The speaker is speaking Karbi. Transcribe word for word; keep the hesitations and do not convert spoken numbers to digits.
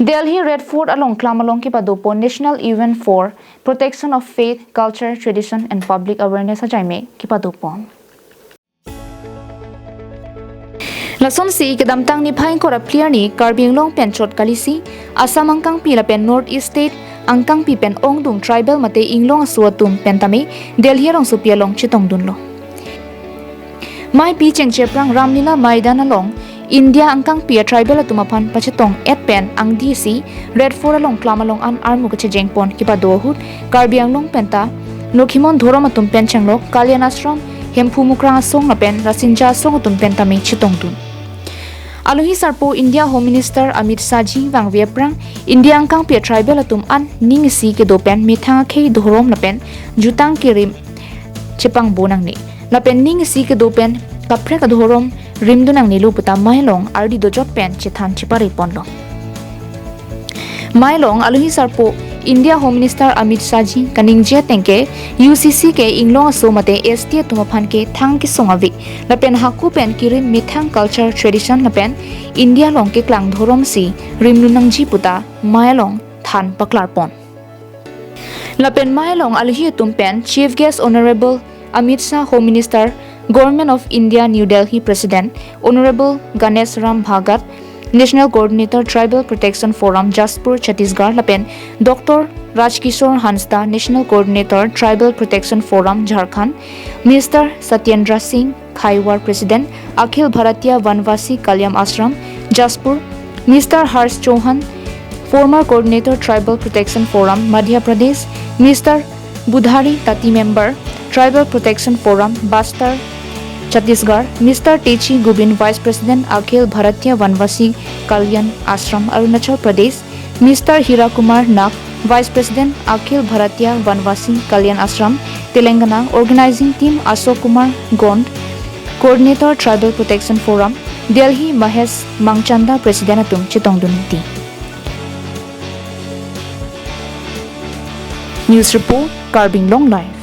Delhi Red Fort along klam along kepadopon National Event for Protection of Faith, Culture, Tradition and Public Awareness ajaime kepadopon. Lasonsi kedamtang niphai ingkoi ra phli arni Karbi Anglong pen chot kalisi Assam angkangpi lapen North East State angkangpi pen ongdung tribal mate inglong aso atum pen tame Delhi arongsopi along chetongdunlo. Maipi chengcheprang Ramlila Maidan along India angkangpi a tribal atum aphan pachetong et pen angdisi Red Fort along klam along an armu kachejengpon kepado ahut Karbi Anglong penta Lokhimon dhorom atum pen chenglok Kalyan Ashram, Hemphu Mukrang asong lapen Rasinja asong atum pen tame chetongdun. Alohi sarpo India Home Minister Amit Shah ji vangve aphrang India angkangpi a tribal atum an ning isi kedo pen methang akhei dhorom lapen jutang kerim chepangbo nangne. Lapen ning isi kedo pen kaprek adhorom rimdun nangnelo puta mai along ardi dojot pen chethan chepareponlo. Mai along alohi sarpo India Home Minister Amit Shah ji kaningje ateng ke U C C ke inglong aso mate S T atum aphan ke thang kesung ave. Lapen hako pen kerim methang culture tradition lapen India along keklang dhorom si rimdun nangji puta mai along than paklarpon. Lapen mai along alohi atum pen Chief Guest Honorable Amit Shah, Home Minister, Government of India, New Delhi, President Honorable Ganesh Ram Bhagat, National Coordinator, Tribal Protection Forum, Jaspur, Chhattisgarh, lapen Doctor Rajkishore Hansda, National Coordinator, Tribal Protection Forum, Jharkhand, Mister Satyendra Singh Khaiwar, President, Akhil Bharatiya Vanvasi Kalyan Ashram, Jaspur, Mister Harsh Chauhan, former Coordinator, Tribal Protection Forum, Madhya Pradesh, Mister Budhari Tati, member, Tribal Protection Forum, Bastar, Chhattisgarh, Mister Techi Gubin, Vice President, Akhil Bharatiya Vanvasi Kalyan Ashram, Arunachal Pradesh, Mister Hira Kumar Nag, Vice President, Akhil Bharatiya Vanvasi Kalyan Ashram, Telangana, Organizing Team, Ashok Kumar Gond, Coordinator, Tribal Protection Forum, Delhi, Mahesh Mangchanda, President atum chetongdun ti. News Report, Karbi Anglong Live.